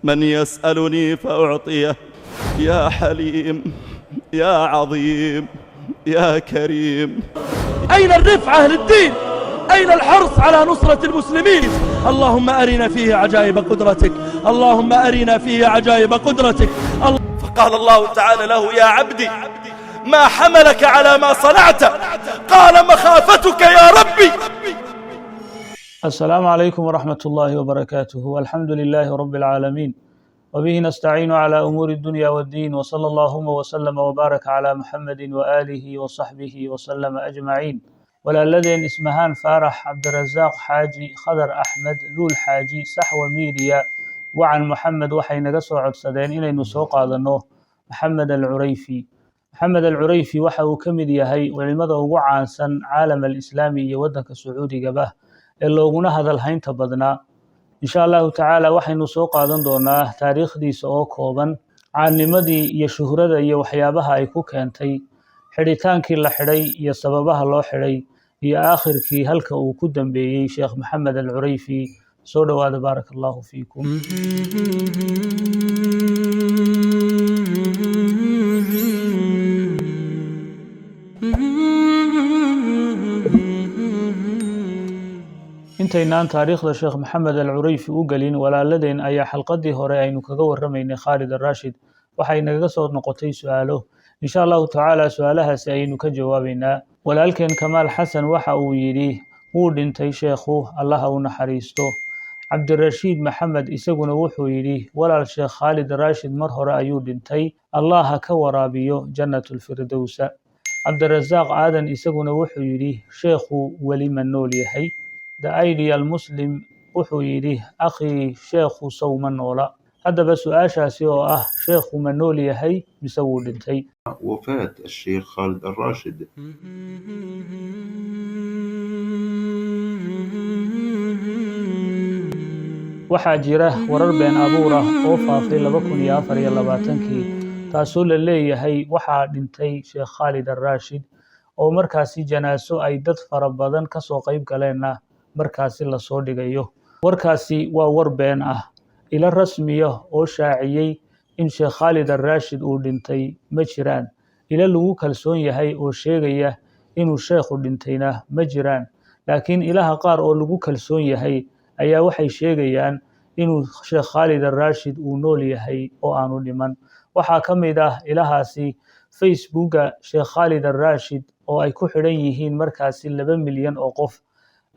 من يسألني فأعطيه. يا حليم، يا عظيم، يا كريم. أين الرفعة للدين؟ أين الحرص على نصرة المسلمين؟ اللهم أرنا فيه عجائب قدرتك، اللهم أرنا فيه عجائب قدرتك. فقال الله تعالى له: يا عبدي، ما حملك على ما صنعت؟ قال: مخافتك يا ربي. السلام عليكم ورحمة الله وبركاته، والحمد لله رب العالمين، وبه نستعين على أمور الدنيا والدين، وصلى اللهم وسلم وبارك على محمد وآله وصحبه وسلم أجمعين. Walaaladeen Ismahaan Faarax, Cabdirasaaq Xaaji, Khadar Axmed, Luul Xaaji, Saxwa Media, Wacan Moxamed waxay naga soo codsadeen inaynu soo qaadanno Maxamed Alcurayfi. Maxamed Alcurayfi waxa uu ka mid yahay culimada ugu caansan caalam alislaami iyo waddanka Sacuudigaba ee looguna hadalhaynta badnaa. Insha Allahu tacaala waxaynu soo qaadan doonaa taariikhdiisa oo kooban, caannimadii iyo shuhrada iyo waxyaabaha ay ku keentay, xidhitaankii la xidhay iyo sababaha loo xidhay, iyo aakhirkii halka uu ku dambeeyey Sheekh Maxamed Alcurayfi. Soo dhowaada, baaraka Allahu fiikum. Intaynaan taariikhda Sheekh Maxamed Alcurayfi u gelin, walaaladeen ayaa xalqadii hore aynu kaga warramaynay Khaalid Arashid waxay nagaga soo noqotay su-aalo. Insha Allahu tacaala su-aalahaasi ayaynu ka jawaabaynaa. Walaalkeen Kamaal Xasan waxa uu yidhi: "Wuu dhintay sheekhu, Allaha u naxariisto." Cabdirashiid Maxamed isaguna wuxuu yidhi: "Walaal, Sheekh Khaalid Raashid mar hore ayuu dhintay, Allah ha ka waraabiyo Jannatulfirdowsa." Cabdirasaaq Aadan isaguna wuxuu yidhi: "Sheekhu weli ma nool yahay?" The Ideal Muslim wuxuu yidhi: "Akhii, sheekhu sow ma noola?" Haddaba su-aashaasi oo ah sheekhu ma nool yahay mise wuu dhintay? وفاة الشيخ خالد الراشد. Waxaa jira warar been abuur ah oo faafay 2024-kii, taasoo la leeyahay waxaa dhintay Sheekh Khaalid Arraashid, oo markaasi janaaso ay dad fara badan ka soo qayb galeenna markaasi lasoo dhigayo. Warkaasi waa war been ah. Ilo rasmiya oo shaaciyey in Sheekh Khaalid Arraashid uu dhintay ma jiraan. Ilo lagu kalsoon yahay oo sheegaya inuu sheekhu dhintayna ma jiraan, laakiin ilaha qaar oo lagu kalsoon yahay ayaa waxay sheegayaan inuu Sheekh Khaalid Arraashid uu nool yahay oo aanu dhiman. Waxaa ka mid ah ilahaasi Facebooka Sheekh Khaalid Arraashid oo ay ku xidhan yihiin markaasi 2 milyan oo qof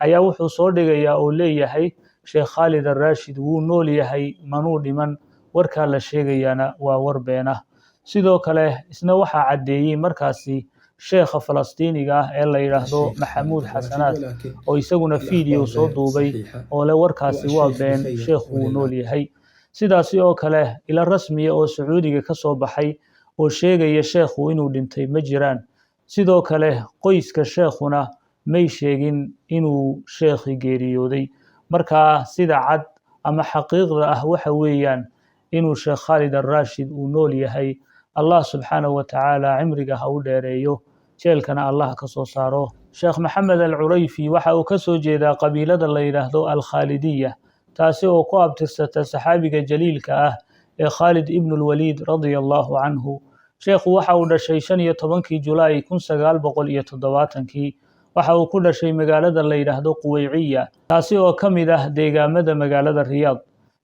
ayaa wuxuu soo dhigayaa oo leeyahay: "Sheekh Khaalid Arraashid wuu nool yahay, manuu dhiman, warkaa la sheegayaana waa war been ah." Sidoo kale isna waxaa caddeeyey markaasi sheekha Falastiiniga ah ee la yidhaahdo الشيخ Maxamuud خالد الراشد Xasanaad ولكن oo isaguna الأخبار video soo غير duubay صحيحة oo le warkaasi waa والشيخ been, بخير sheekhu wuu ولله nool yahay. Sidaasi oo kale ilo rasmiya oo Sacuudiga ka soo baxay oo sheegaya sheekhu inuu dhintay ma jiraan. Sidoo kale qoyska sheekhuna may sheegin inuu sheekhi geeriyooday. Markaa sida cad ama xaqiiqda ah waxa weeyaan inuu Sheekh Khaalid Arraashid uu nool yahay. Allah subxaanahu wa tacaala cimriga ha u dheereeyo, jeelkana Allah ka soo saaro. Sheekh Maxamed Alcurayfi waxa uu ka soo jeedaa qabiilada la yidhaahdo Alkhaalidiya, taasi oo ku abtirsata saxaabiga jaliilka ah ee Khaalid ibnu Lwaliid radia Allahu canhu. Sheekhu waxa uu dhashay 15-kii Julaay 1970-kii. Waxa uu ku dhashay magaalada la yidhaahdo Quweyciya, taasi oo ka mid ah deegaamada magaalada Riyaad.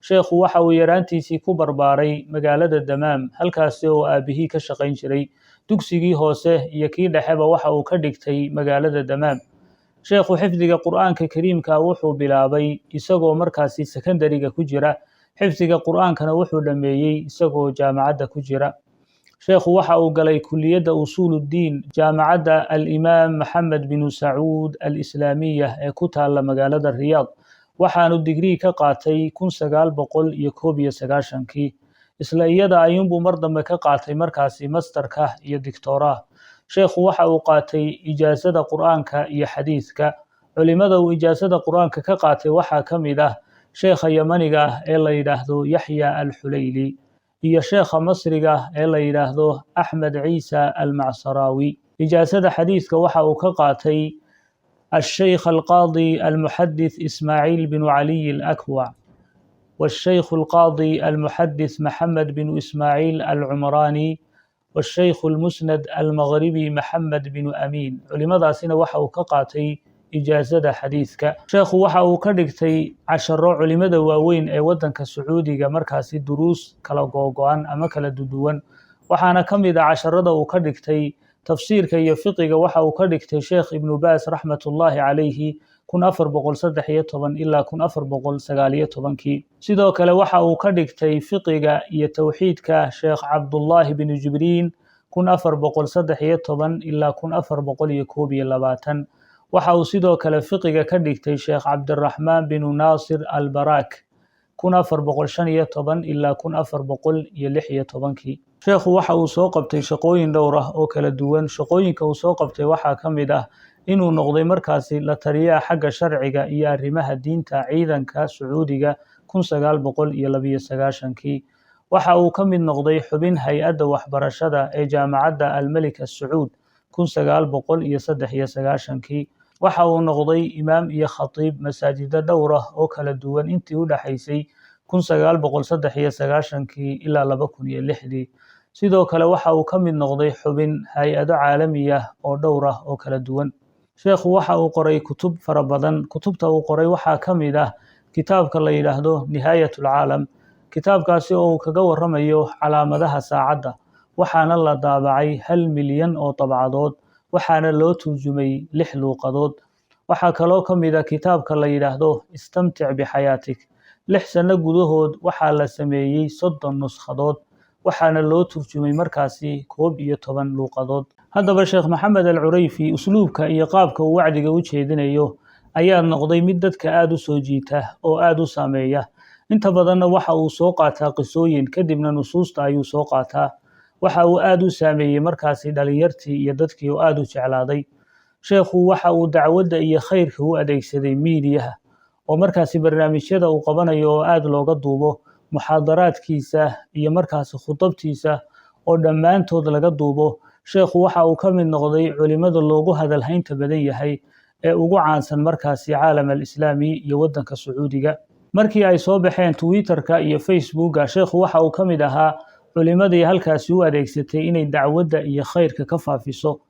Sheekhu waxa uu yaraantiisii ku barbaaray magaalada Damaam, halkaasi oo aabihii ka shaqayn jiray. Dugsigii hoose iyo kii dhexeba waxa uu ka dhigtay magaalada Damaam. Sheekhu xifdiga Qur'aanka Kariimka wuxuu bilaabay isagoo markaasi sekondariga ku jira, xifdiga Qur'aankana wuxuu dhammeeyey isagoo jaamacadda ku jira. Sheekhu waxa uu galay kuliyadda usuuluddiin jaamacadda Alimaam Maxamed binu Sacuud Alislaamiya ee ku taalla magaalada Riyaad, waxaanu digrii ka qaatay 1991-kii. Isla iyada ayuunbuu mar dambe ka qaatay markaasi masterka iyo dictoraha. Sheekhu waxa uu qaatay ijaasada Qur'aanka iyo xadiidka. Culimada uu ijaasada Qur'aanka ka qaatay waxaa ka mid ah sheekha Yamaniga ah ee la yidhaahdo Yaxya Alxulayli iyo sheekha Masriga ee la yidhaahdo Axmed Ciisa Almacsaraawi. Ijaasada xadiidka waxa uu ka qaatay الشيخ القاضي المحدث إسماعيل بن علي الأكوع. والشيخ القاضي المحدث محمد بن إسماعيل العمراني، والشيخ المسند المغربي محمد بن أمين. Culimadaasina waxa uu ka qaatay ijaasada xadiidka. Sheekhu waxa uu ka dhigtay casharo culimada waaweyn ee waddanka Sacuudiga, markaasi duruus kala googo-an ama kala duduwan. Waxaana ka mid ah casharada uu ka dhigtay tafsiirka iyo fiqiga. Waxa uu ka dhigtay Sheekh Ibnu Baas raxmatullaahi calayhi 1413 ilaa 1419-kii. Sidoo kale waxa uu ka dhigtay fiqiga iyo towxiidka Sheekh Cabdullaahi binu Jibriin 1413 ilaa 1421. Waxa uu sidoo kale fiqiga ka dhigtay Sheekh Cabdiraxmaan binu Naasir Albaraak 1415 ilaa 1416-kii. Sheekhu waxa uu soo qabtay shaqooyin dhowr ah oo kala duwan. Shaqooyinka uu soo qabtay waxaa ka mid ah inuu noqday markaasi la taliyaha xagga sharciga iyo arrimaha diinta ciidanka Sacuudiga 1992-kii. Waxa uu ka mid noqday xubin hay-adda waxbarashada ee Jaamacadda Almelik Assacuud 1993-kii. Waxa uu noqday imaam iyo khatiib masaajida dhowr ah oo kala duwan intii u dhexaysay 1993-kii ilaa 2006-dii. Sidoo kale waxa uu ka mid noqday xubin hay-ado caalami ah oo dhowr ah oo kala duwan. Sheekhu waxa uu qoray kutub fara badan. Kutubta uu qoray waxaa ka mid ah kitaabka la yidhaahdo Nihaayat Alcaalam, kitaabkaasi oo uu kaga warramayo calaamadaha saacadda. Waxaana la daabacay 1 milyan oo dabcadood, waxaana loo turjumay lix luuqadood. Waxaa kaloo ka mid ah kitaabka la yidhaahdo Istamtic Bixayaatik. 6 sano gudahood waxaa la sameeyey 30 nuskhadood, waxaana loo turjumay markaasi 11 luuqadood. Haddaba Sheekh Maxamed Al Curayfi usluubka iyo qaabka uu wacdiga u jeedinayo ayaa noqday mid dadka aada u soo jiita oo aada u saameeya. Inta badanna waxa uu soo qaataa qisooyin, kadibna nusuusta ayuu soo qaataa. Waxa uu aada u saameeyey markaasi dhalinyartii iyo dadkii oo aada u jeclaaday. Sheekhu waxa uu dacwadda iyo khayrka u adeegsaday miidiyaha, oo markaasi barnaamijyada uu qabanayo oo aada looga duubo, muxaadaraadkiisa iyo markaasi khudabtiisa oo dhammaantood laga duubo. Sheekhu waxa uu ka mid noqday culimada loogu hadalhaynta badan yahay ee ugu caansan markaasi caalam Alislaami iyo waddanka Sacuudiga. Markii ay soo baxeen Twitterka iyo Facebooka, sheekhu waxa uu ka mid ahaa culimadii halkaasi u adeegsatay inay dacwadda iyo khayrka ka faafiso.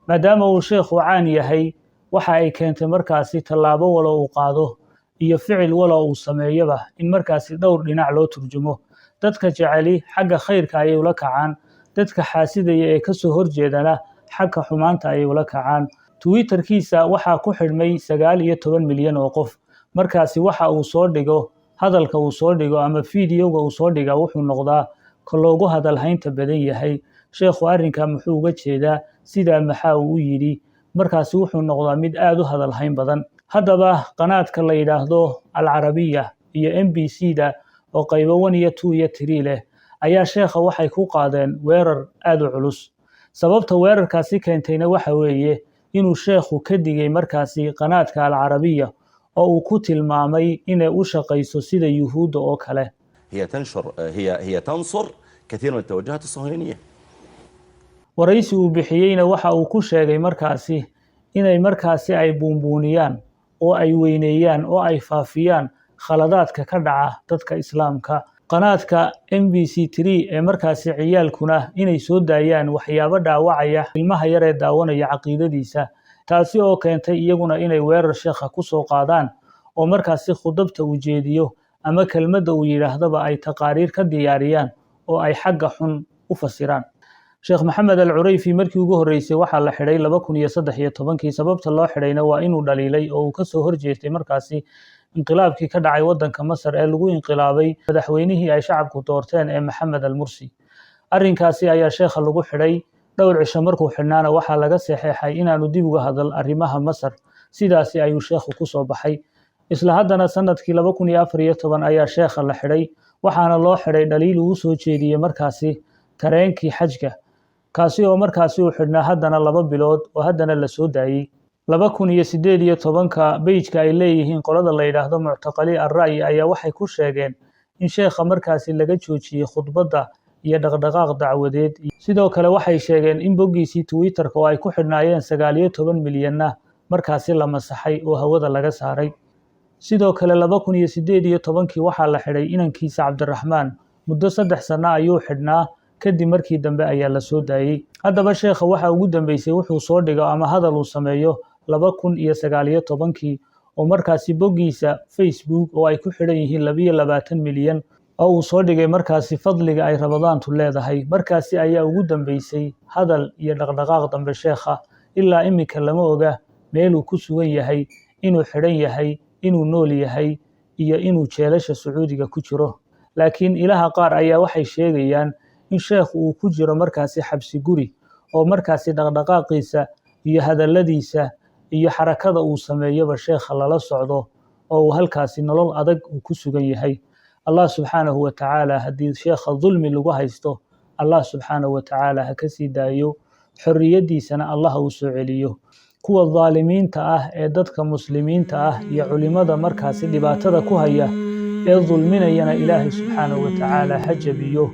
Maadaama uu sheekhu caan yahay, waxa ay keentay markaasi tallaabo walo uu qaado iyo ficil walo uu sameeyoba in markaasi dhowr dhinac loo turjumo. Dadka jeceli xagga khayrka ayay ula kacaan, dadka xaasidaya ee kasoo horjeedana xagga xumaanta ayay ula kacaan. Twitterkiisa waxaa ku xidhmay 19 milyan oo qof. Markaasi waxa uu soo dhigo, hadalka uu soo dhigo ama fiidiyowga uu soo dhigaa wuxuu noqdaa ka loogu hadalhaynta badan yahay. Sheekhu arrinkaa muxuu uga jeedaa? Sidaa maxaa uu u yidhi? Markaasi wuxuu noqdaa mid aada u hadalhayn badan. Haddaba qanaadka la yidhaahdo Alcarabiya iyo MBC da oo qaybo 1 iyo 2 iyo 3 leh ayaa sheekha waxay ku qaadeen weerar aada u culus. Sababta weerarkaasi keentayna waxa weeye inuu sheekhu ka digay markaasi qanaadka Alcarabiya oo uu ku tilmaamay inay u shaqayso sida Yuhuudda oo kale. هي تنشر هي هي تنصر كثير من التوجهات الصهيونية. Waraysi uu bixiyeyna waxa uu ku sheegay markaasi inay markaasi ay buunbuuniyaan oo ay weyneeyaan oo ay faafiyaan khaladaadka ka dhaca dadka Islaamka. Qanaadka MBC 3 ee markaasi ciyaalkuna inay soo daayaan waxyaabo dhaawacaya ilmaha yar ee daawanaya caqiidadiisa, taasi oo keentay iyaguna inay weerar sheekha ku soo qaadaan, oo markaasi khudabta uu jeediyo ama kelmadda uu yidhaahdaba ay taqaariir ka diyaariyaan oo ay xagga xun u fasiraan. Sheekh Maxamed Al Curayfi markii ugu horreysay waxaa la xidhay 2013-kii. Sababta loo xidhayna waa inuu dhaliilay oo uu kasoo horjeestay markaasi inqilaabkii ka dhacay waddanka Masar ee lagu inqilaabay madaxweynihii ay shacabku doorteen ee Maxamed Al Mursi. Arrinkaasi ayaa sheekha lagu xidhay. Dhowr cisho markuu xidhnaana waxaa laga saxeexay inaanu dib uga hadal arrimaha Masar. Sidaasi ayuu sheekhu kusoo baxay. Isla haddana sanadkii 2014 ayaa sheekha la xidhay, waxaana loo xidhay dhaliil uu soo jeediyey markaasi tareenkii xajka, kaasi oo markaasi uu xidhnaa haddana 2 bilood oo haddana la soo daayey. 2018-ka page-ka ay leeyihiin qolada la yidhaahdo Muctaqali Alra'yi ayaa waxay ku sheegeen in sheekha markaasi laga joojiyey khudbadda iyo dhaqdhaqaaq dacwadeed. Sidoo kale waxay sheegeen in boggiisii Twitterka oo ay ku xidhnaayeen 19 milyanna markaasi la masaxay oo hawada laga saaray. Sidoo kale 2018-kii waxaa la xidhay inankiisa Cabdiraxmaan, muddo 3 sano ayuu xidhnaa, kadib markii dambe ayaa la soo daayey. Haddaba sheekha waxaa ugu dambeysay wuxuu soo dhigo ama hadal uu sameeyo 2019-kii, oo markaasi boggiisa Facebook oo ay ku xidhan yihiin 22 milyan oo uu soo dhigay markaasi fadliga ay Ramadaantu leedahay. Markaasi ayaa ugu dambeysay hadal iyo dhaqdhaqaaq dambe sheekha. Ilaa iminka lama oga meeluu ku sugan yahay, inuu xidhan yahay, inuu nool yahay iyo inuu jeelasha Sacuudiga ku jiro. Laakiin ilaha qaar ayaa waxay sheegayaan in sheekhu uu ku jiro markaasi xabsi guri, oo markaasi dhaqdhaqaaqiisa iyo hadalladiisa iyo xarakada uu sameeyoba sheekha lala socdo, oo uu halkaasi nolol adag uu ku sugan yahay. Allah subxaanahu wa tacaala, haddii sheekha dulmi lagu haysto, Allah subxaanahu wa tacaala ha ka sii daayo, xorriyaddiisana Allah uu soo celiyo. Kuwa dhaalimiinta ah ee dadka muslimiinta ah iyo culimada markaasi dhibaatada ku haya ee dulminayana, Ilaahay subxaanahu wa tacaala ha jabiyo.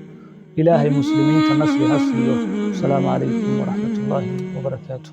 Ilaahay muslimiinta nasri ha siiyo. Asalaamu calaykum waraxmat ullaahi wabarakaatu.